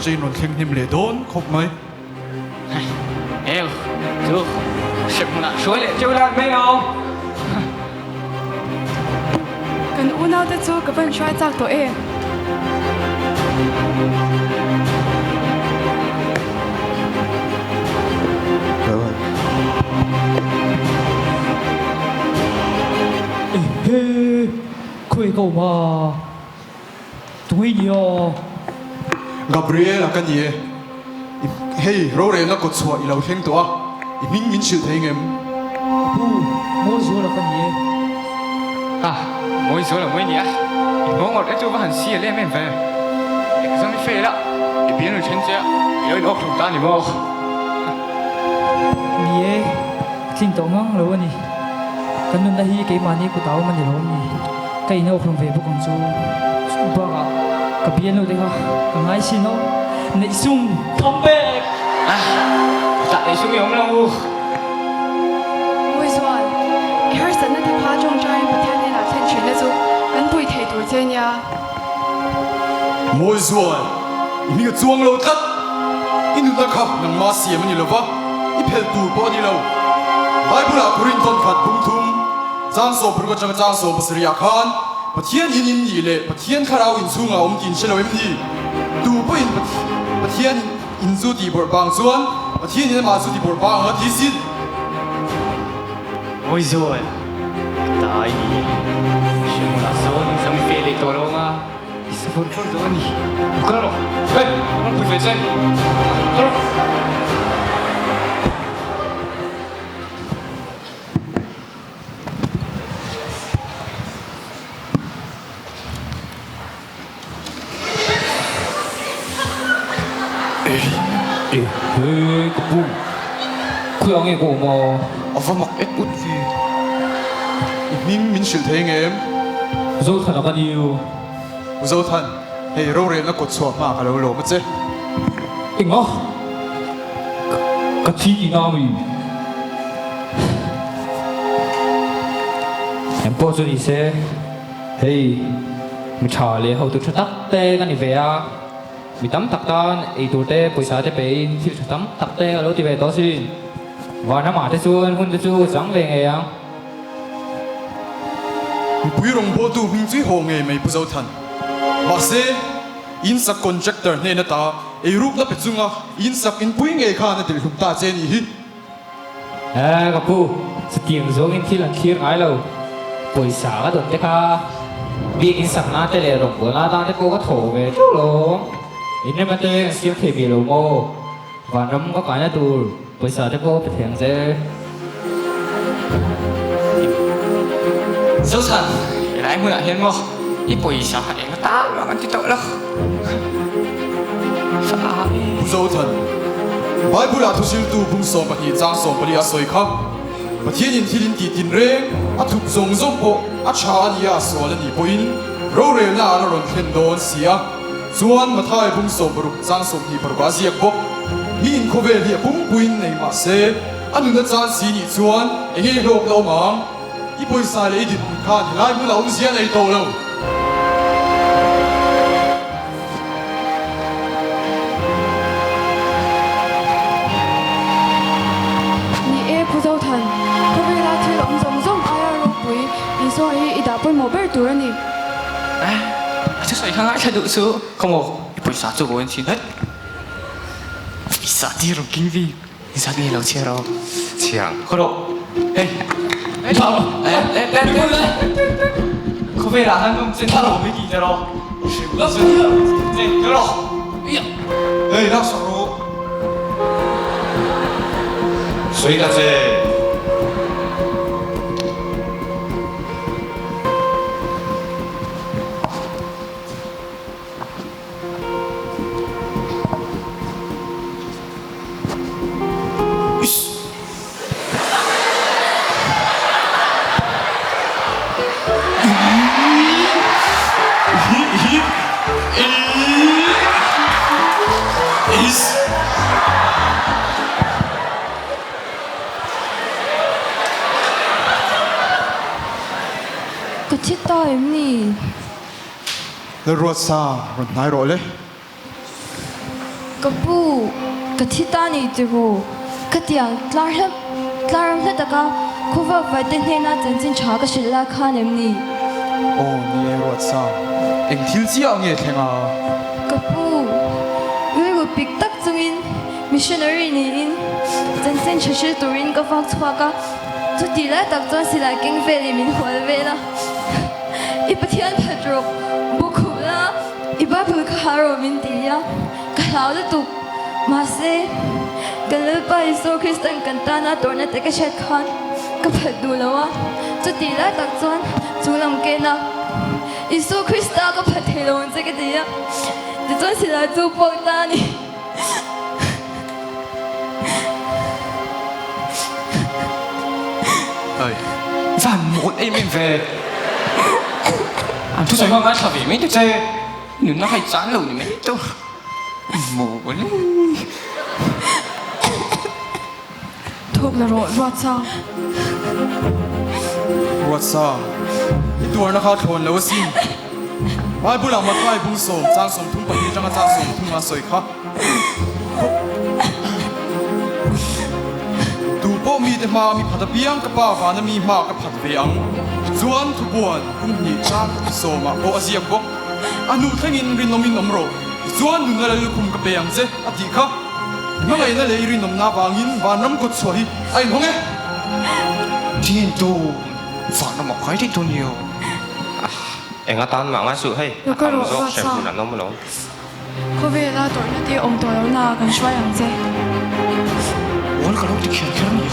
church a in rawn thleng hnem leh dawn khawp mai. Heu, chu hremhmunah hruai leh cheu lai mai lo. Kan unaute chu ka van hruai chak tawh em? Ehe, khawi ka awm a, tui ni aw. Gabriel-a ka ni e, hei rorelna kawtchhuah i lo thleng tawh a, i hming min hrilh thei ngem? Ka pu, Mawizuala ka ni e. Ha, Mawizuala mawi ni a, i hmawng awrh te chu va han si a lem em ve. Exam i fail a, i bialnu then che a, i lo in awk hlum ta a ni maw? Ni e, ka tlin tawh ngang lo a ni. Kan nunna hi keimahni kut a awm a ni lo ni. Ka in awk hlum ve bawk ang chu. Bakah ka bialnu te kha ka ngai sin aw. Neihsum come back! Ah, tah neihsum i awm lo. Mawi chuan, i harsatna te kha tawngtaiin Pathian hnenah thlen thinna chu kan pui thei tur che nia. Mawi zual, i hming a chuang lo tlat. I nunna kha nangma siam a ni lo va, i phelh tur pawh a ni lo. Bible-ah Korinthon khat bung thum, chang 60 atanga chang 70 ah khan Pathian in in nih leh Pathian thlarau inchhungah awm tih in hre lo em ni? Tu pawhin Pathian in chu tih bawrh bang chuan Pathian in amah chu ti bawrh bang ang a ti sin. Mawi zual, ka ta i ni. Hriatmunah sawn zam i fe leh tawh lo anga i sa fur fur dawn a ni. Kal rawh, hey, rawn pui ve che. Kal rawh. Ehe ka pu, khawi ang nge ka awm a? A va mak et ut ve. I hming min hrilh thei nge em? Zothan a ka ni u. U Zothan, hei rorelna kawt chhuah hma ka lo lawm a che. Enga? Ka thi tihna a mi? Engpawh chu ni se. Hei, mi tha leh hotu tha tak te ka ni ve a, mi tam tak tan ei tur te, pawisa te peiin thil tha tam tak te ka lo ti ve tawh asin. Vanramah te chuan hun te chu chang ve ngei ang. Mipui rawngbawltu hming chu i haw ngei mai Pu Zothan. Mahse, in sak contractor hnen ata eirukna pe chunga in sak inpui ngei khan a delh hlum ta che nih hi. He ka pu, chutiang zawngin thil an thlir ngai lo. Pawisa ka dawn te kha biakinn sakna te leh rawngbawlna atan te pawh ka thaw ve teuh lo. Inrema te kan siam thei ve lo maw? Vanram ka kaina tur pawisa te pawh pe thei ang che. Zochhan, helai hmunah hian maw i pawisa kha eng atan mah kan ti tawh lo. Pu Zothan, Bible-ah thuhriltu bung 12 chang 14 a sawi kha, Pathianin thil in tih tinreng a thup zawng zawng pawh a tha a nia a sual a nih pawhin rorelna ah a la rawn thlen dawn si a, chuan Matthai bung 16 chang 26 ah a ziak bawk. Mi inkhawvel hi a pumpuiin nei mah se a nuna chan si nih chuan enge hlawk la awm ang? I pawisa leh i dinhmun khan helai hmun a awmzia nei tawh lo. Ni e, Pu Zothan, khawvela thil awm zawng zawng aia ropui Isua hi i dah pawimawh ber tur a ni. Eh, a thusawi kha ngaithla duh chu. Khawmaw, i pawisa chu vawiin chin het. Pawisa tir ang king vi. Zat nge lo chhiar aw. Chhiar. Khaw rawh. Hei. Hei. Thlah rawh. Eh eh eh eh. Khawvel ah han awm che thlah rawh mi tih te rawh. Hrim che te rawh. Hei lak sak rawh. Sawi ta che. Ka thi ta em ni? Lalruatsa rawn hnai rawh le. Ka pu, ka thi ta ni tiraw? Khatiang tlar hla tlar ram hla taka khawvak vaite hnena chanchin tha ka hrilh lai khan em ni? Aw ni e Ruatsang, eng thil chiah nge thleng a? Ka pu, rilru pik tak chungin missionary niin chanchin tha hrilh turin ka vak chhuak a, chutih lai tak chuan silai keng velin min hual vel a. I Pathian phat rawh, bu khup la, i Bible kha ha rawh min ti a, ka hlau lutuk. Mahse, kan Lalpa Isua Kristan kan tana tawrhna te ka hriat khan ka phat duh lo a, chutih lai tak chuan chu lam kena Isua Krista ka phat thei lo ang che ka ti a, tichuan silai chu puak ta a ni. Oi, van mawl em em ve. An thusawi hma ngaithla ve mai ta che. Nunna kha i chan lo ni mai tawh. Mawl e. Thawk la rawh, Ruatsang. Ruatsang, i tuarna kha thlawn lo asin. Bible ah Matthai bung sawm, chang 34 atanga chang 30 a sawi kha. Tu pawh mite hmaa mi phat apiang ka pa vana mi hmaa ka phat ve ang. Tichuan thubuan kum hnih chang sawmah pawh a ziak bawk. A hnu thlengin rinawmin awm rawh. Tichuan nunna lal lukhum ka pe ang che a tih kha. I hmangaihna leh i rinawmna avangin vanram kawt chhuah hi a inhawng e. Thiantu, vanram a kai daih dawn nia. Eng atan mah ngai suh hei, a tam zawk hremhmun an awm alawm. Khawvela tawrhna te awm tawh lo na kan hruai ang che. Wall ka lo ti kher kher a nia.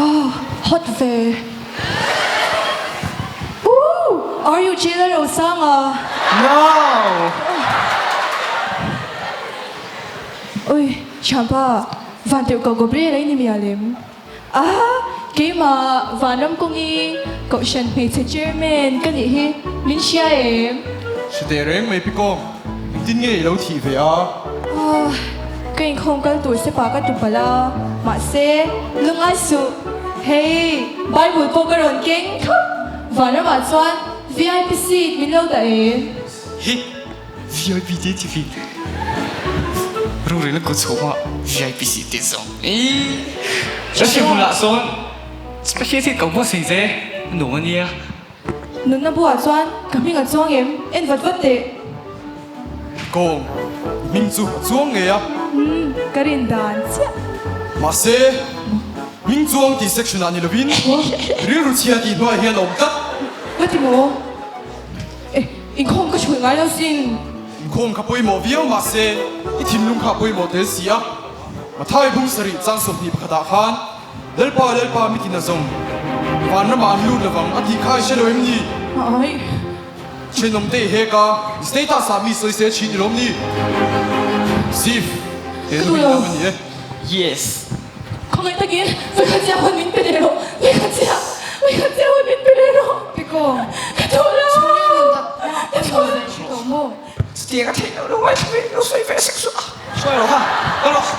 Oh, hot ve. Ooh, are you Jailer Rosanga? No! Oi, Thianpa, van tirh ko Gabriel a i ni mial em? A, keimah Vanram kawngi Kohhran hmeichhe chairman ka nih hi min hria em? Hre teh reng mai Pikawng, engtin nge i lo thih ve a? A, ka inkhawm kal tur sepa ka tu palh a, mahse, lungai suh, hei Bible pawh ka rawn keng thap, Vanramah chuan VIP seat min lo dah em? Hi! VIP te chi fi rorelna kut chhawma VIP seat te zawng ii Russia hmunah sawn special seat ko pawh sei che a nuam a nia. Nunna buah chuan ka hming a chuang em? En vat vat teh. Kawng, i hming chu a chuang ngei a. Umm, ka rin dan chiah. Mahse, hming chuang tih section ah ni lovin rilru chhia tih hnuaiah hian a awm tlat. Ka ti maw? Eh, inkhawm ka chhun ngai lo sin. Inkhawm kha pawimawh viau mahse i thinlung kha a pawimawh tel si a. Mathai bung sarih chang 21 ah khan Lalpa Lalpa mi tina zawng vanramah an lut lovang a tih kha i hre lo em ni? Ai. Thenawm te i hek a, i status ah mi sawi se thin i lawm ni? Zif, he nu hi lam a ni e. Yes. Khawngaih takin vawikhat chiah hun min pe leh rawh, vawikhat chiah, vawikhat chiah hun min pe leh rawh. Piko, Ka duh lo. Chhungin nun tak na a pawimawh zia i hre tawh maw? Chutiang a theih loh lo ngai thlavin lo sawi ve sek suh a. Sawi lo kha, kal rawh.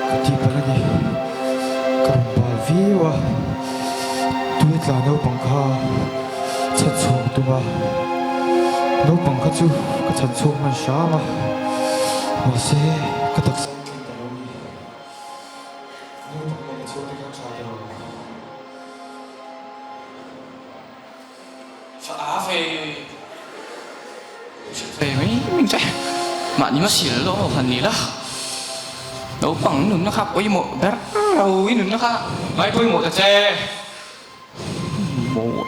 Ka tih palh a ni. Ka rawn bal viau a, tui tla naupang kha chhan chhuak tum a, naupang kha chu ka chhan chhuak hman hram a, mahse ka taksa a tlin ta lo a ni. Naupang leh chhuak te khan tha ta lo. Fa a ve ve mai mai che mahni ma sil lo han ni la naupang nunna kha pawimawh ber lo i nunna kha ngai pawimawh ta che mawl.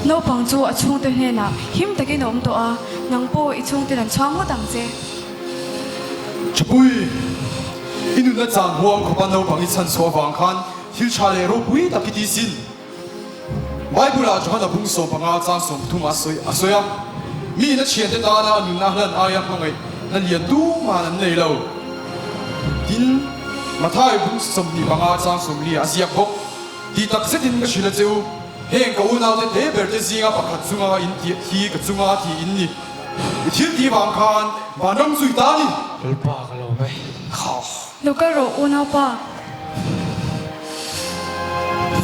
Naupang chu a chhungte hnenah him takin a awm tawh a, nang pawh i chhungten an chhuang ngawt ang che. Chapui! I nunna chan huam khawpa naupang i chhan chhuah avang khan thil tha leh ropui tak i ti sin. Bible-ah Johana bung 15 chang 30 a sawi a sawi a, Mi in a thiante tana a nunna hlan aia hmangaih na lian tuman an nei lo. Tin, Mathai bung 25 chang 40 a ziak bawk. Ti tak zetin ka hrilh a che u, heng ka unaute te ber te zinga pakhat chunga in tih hi ka chunga ti in ni. I thil tih vang khan vanram chu i ta a ni. Lalpa ka lawm e. Kha. Lo kal rawh unaupa.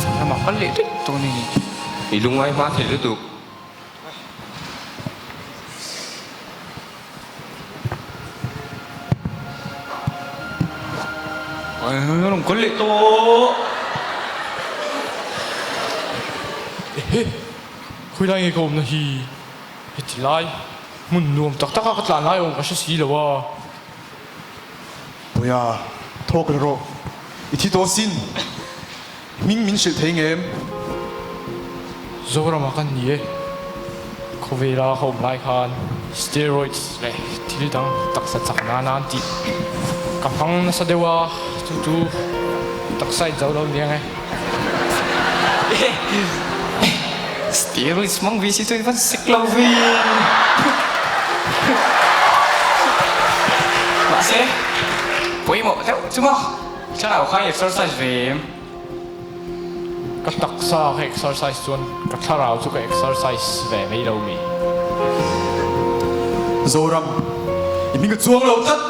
Vanramah kal leh daih dawn a ni. I lungngai hma thei lutuk. Rawn kal leh tawh. Ehe, khawilai nge ka awmna hi? Heti lai hmun nuam tak taka ka tlan lai awm ka hre si lo a. Puia, thawk la rawh. I thi tawh sin. Hming min hrilh thei ngem? Zorama kan ni e. Khawvela ka awm lai khan steroids leh thil dang taksa chak nana an tih ka hmang nasa deuh a, chu chu taksa in zo lo nia nge. Steroids hmang ve si chuan i van sik lo ve. Mahse, pawimawh deuh chu maw? Thlarau kha i exercise ve em? Ka taksa ka exercise chuan ka thlarau chu ka exercise ve mai lo mi. Zoram, i hming a chuang lo tlat.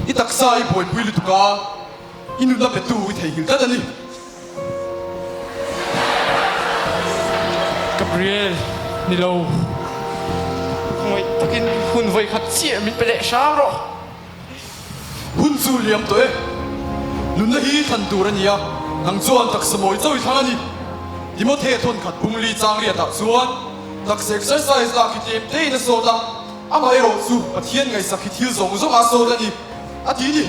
I taksa i buaipui lutuk a, i nunna petu i theihnghilh tlat a ni. Gabriel, ni lo. Khawngaih takin hun vawikhat chiah min pe leh hram rawh. Hun chu liam tawh e. Nunna hi thlan tur a ni a, nang chuan taksa mawi chauh i thlang a ni. Timothy thawnkhat bungli chang riatah chuan taksa exercise lak hi tlem tein a sawt a, amaherawh chu Pathian ngaihsak hi thil zawng zawng a sawt a ni, a ti ni.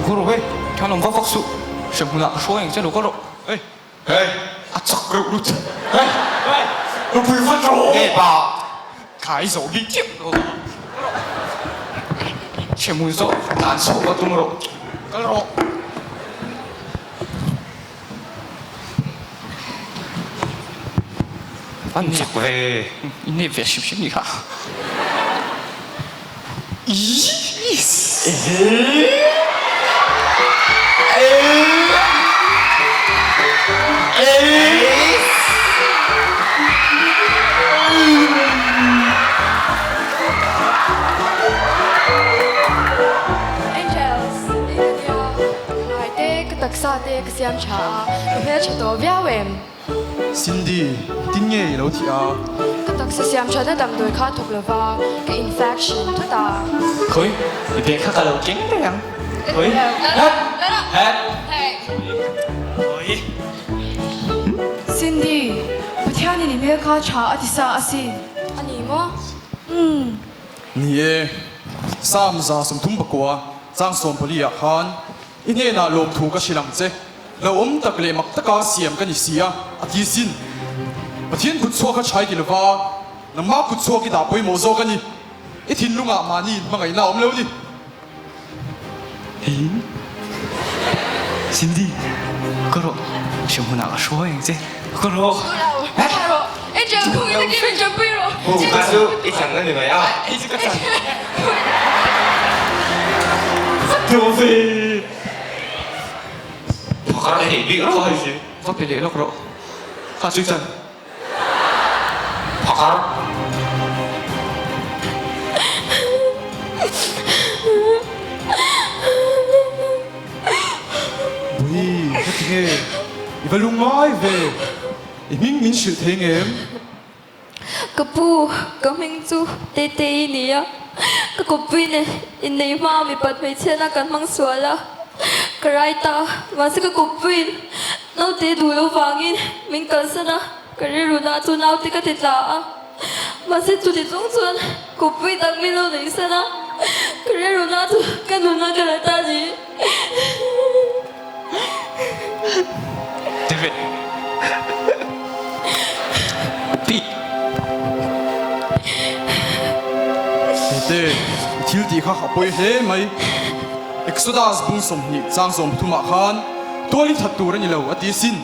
Khaw rawh hei, khan awm vak vak suh, hremhmunah ka hruai ang che lo kal rawh. Hei, hei, a chak reuh lut. Hei, hei, nupui vat rawh. Nge pa, khai zawh bik chiah lo. Hremhmun zawh dan chhuah va tum rawh, kal rawh. An chak ve, i nep ve hrim hrim ni kha. Angels, i ka nia, ngai te ka taksa te ka siam tha a, ka hmel tha tawh viau em? Cindy, tin nge i lo thih a? Ka taksa siam thatna damdawi kha thawk lova, ka infection thut a. Khawi, i bag kha ka lo keng reng ang. Khawi, het, het, khawi. Cindy, Pathianin i hmel kha tha a ti sa asin. A ni maw? Umm. Ni e, Psalm 34 chang 14 ah khan I hnenah lawmthu ka hrilh ang che, hlauhawm tak leh mak taka siam ka ni si a, a ti sin. Pathian kut chhuak a chhai ti lova, nangmah kut chhuak i dah pawimawh zawk a ni. I thinlungah mahni inhmangaihna a awm lo ni. Hei, Cindy, ka rawh, hremhmunah ka hruai ang che, ka rawh. Ka rawh, Angel, khawngaih takin min tanpui rawh. Ka chu i chan a ni mai a. Hei chu ka chan. Phakar a theih bik rawh hei si. Va pe leh lawk rawh. Kha chu chan. Phakar. Bui, ka ti nge? I va lungngai ve. I hming min hrilh thei ngem? Ka pu, ka hming chu Tetei i ni a, ka kawppui nen innei hma mipat hmeichhiatna kan hmang sual a, ka rai ta, mahse ka kawppuiin naute duh lo vangin min kalsan a, ka rilru na chu naute ka ti tla a, mahse chuti chung chuan kawppui dang min lo neihsan a, ka rilru na chu ka nunna ka la ta ni. Tete, i thil tih. tih kha a pawi hle mai. Exodus bung 20 chang 30 ah khan tual i that tur a ni lo a ti sin.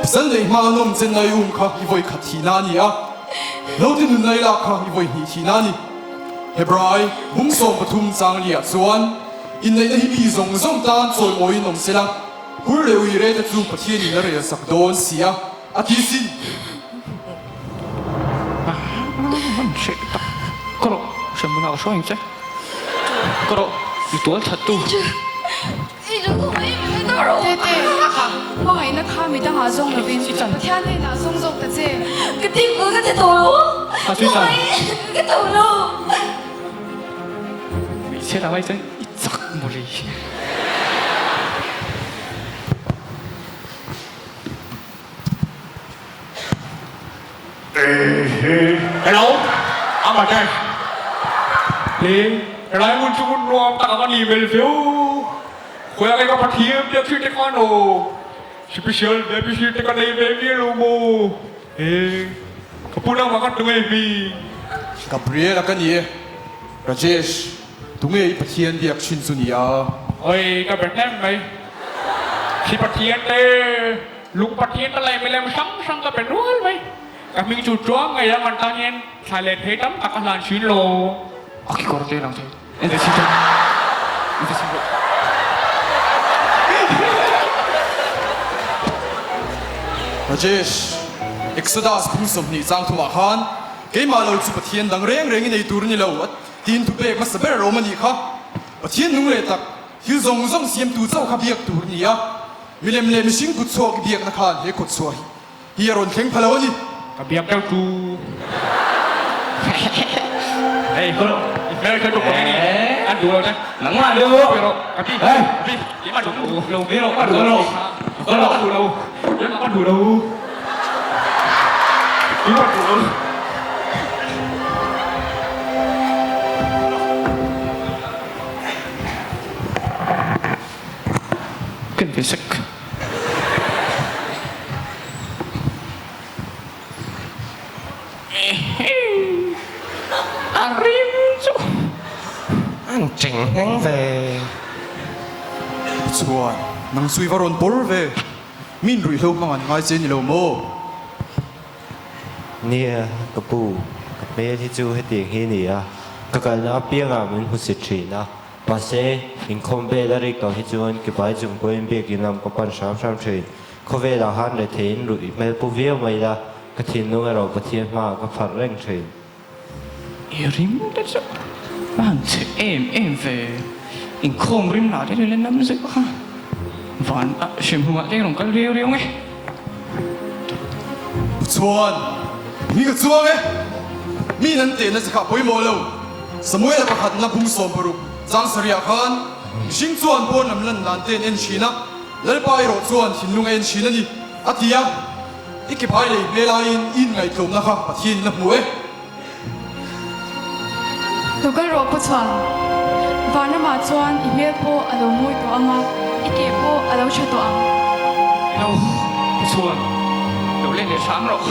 Pasal neih hma a nawm chen nai um kha i vawi khat thihna a ni a, naute nun nai lak kha i vawi hnih thihna a ni. Hebrai bung 13 chang li ah chuan inneihna hi mi zawng zawng tan chawimawiin awm sela, hur leh ui re te chu Pathianin a rel sak dawn si a a ti sin. An hreh tak ka rawh, hremhmunah ka hruai ang che. Ka rawh, mi tual that tu. Tete, hmangaihna kha mi dangah zawng lovin Pathian hnenah zawng zawk ta che. Ka tihpalh ka ti tawh lo. Ka tawh lo. Hmeichhia dang ai chuan i chak mawle. Hello, Amate. He helai hmun chu hmun nuam tak ang a ni hmel viau. Khawiah nge ka Pathian biak thil te khan aw. Special babysit te ka nei ve mial lo maw. He ka pu nangmah khan tunge i hming? Gabriel-a ka ni e. Rajesh, tunge i Pathian biak thin chu ni a? Oi, ka be hnem mai. Khi Pathian te. Lung Pathian ka lei milem hrang hrang ka pe nual mai. Ka hming chu tuang ngei a man tan hian thlai leh thei tam tak a hlan thin lo. A kekawr te lang thei. En ve chhin tawh. En ve chhin tawh. Rajesh, Exodus phung 20 chang thumah khan keimah lo chu Pathian dang reng reng i nei tur a ni lo a tiin thupek hmasa ber a awm a nih kha. Pathian nung leh tak thil zawng zawng siamtu chauh kha biak tur a ni a. Milem leh mihring kut chhuak i biakna khan he kut chhuah hi a rawn thleng pha lo a ni. Ka biak deuh chu. Hei kawlh i hmel kha duh ang i an duh lo che. Nangmah an duh lo. Ka ti ka ti keimah duh lo ve rawh ka duh lo ka duh lo keimah ka duh lo keimah duh lo. Kan ve sek. A rim chu an cheng hneng ve. Chuan nang chu i va rawn pawr ve. Min ruihhlo hmang an ngai che ni lo maw? Nia, ka pu, ka hmel hi chu hetiang hi a ni a, ka kalna apiangah min hmusit thin a. Mahse, inkhawm vel a rik tawh hi chuan kipai chung pawhin biakin lam ka pan hram hram thin. Khawvelah khan retheiin ruih hmel pu viau mai ila, ka thinlung erawh Pathian hmaah ka pharh reng thin. I rim te chu a han chhe em em ve, inkhawm rim lah te chu la nam zeuh kha, van ah hremhmunah te rawn kal riau riau nge. Pu Chuan, Mi ka chuang e, mi nan tehna che kha a pawimawh lo. Samuela pakhatna bung 60 chang sarihah khan mihring chuan pawn lam lan dan te an en thin a, Lalpa erawh chuan thinlung a en thin a ni, a ti a. I ke phai lei hmel aiin i inngaihtlawmna kha Pathianin a hmu e. Lo kal rawh Pu Chhuan, vanramah chuan i hmel pawh a lo mawi tawh ang a, i ke pawh a lo tha tawh ang. Lo Pu Chhuan, lo let leh hram rawh,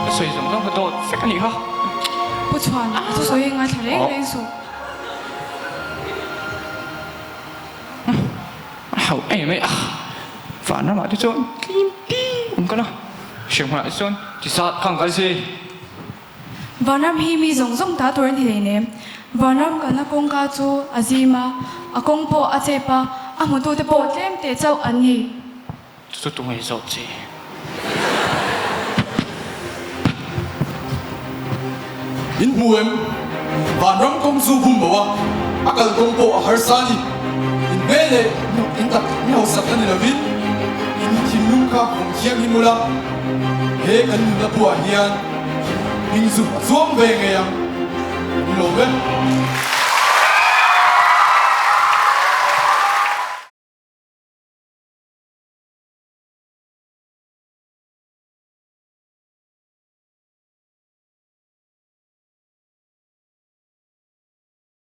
ka sawi zawng zawng kha dawt vek a nih kha. Pu Chhuan, a thusawi hi ngaithla reng reng suh. A hauh em mai a, vanramah te chuan tlim pi an kal a, hremhmunah te chuan tisat kha an kal si. Vanram hi mi zawng zawng ta tur a ni hleinem. Vanram kalna kawngka chu a zim a, a kawng pawh a chep a, a hmutute pawh tlem teh chauh an ni. Chu tu ngei zawh che. In hmu em? Vanram kawng chu bum bo a, a kal kawng pawh a harsa a ni. In hmel leh in tak in hausak a ni lovin in thinlung kha vawng thianghlim ula, he kan nunna buah hian hming zu a chuang ve ngei ang. In lo vek.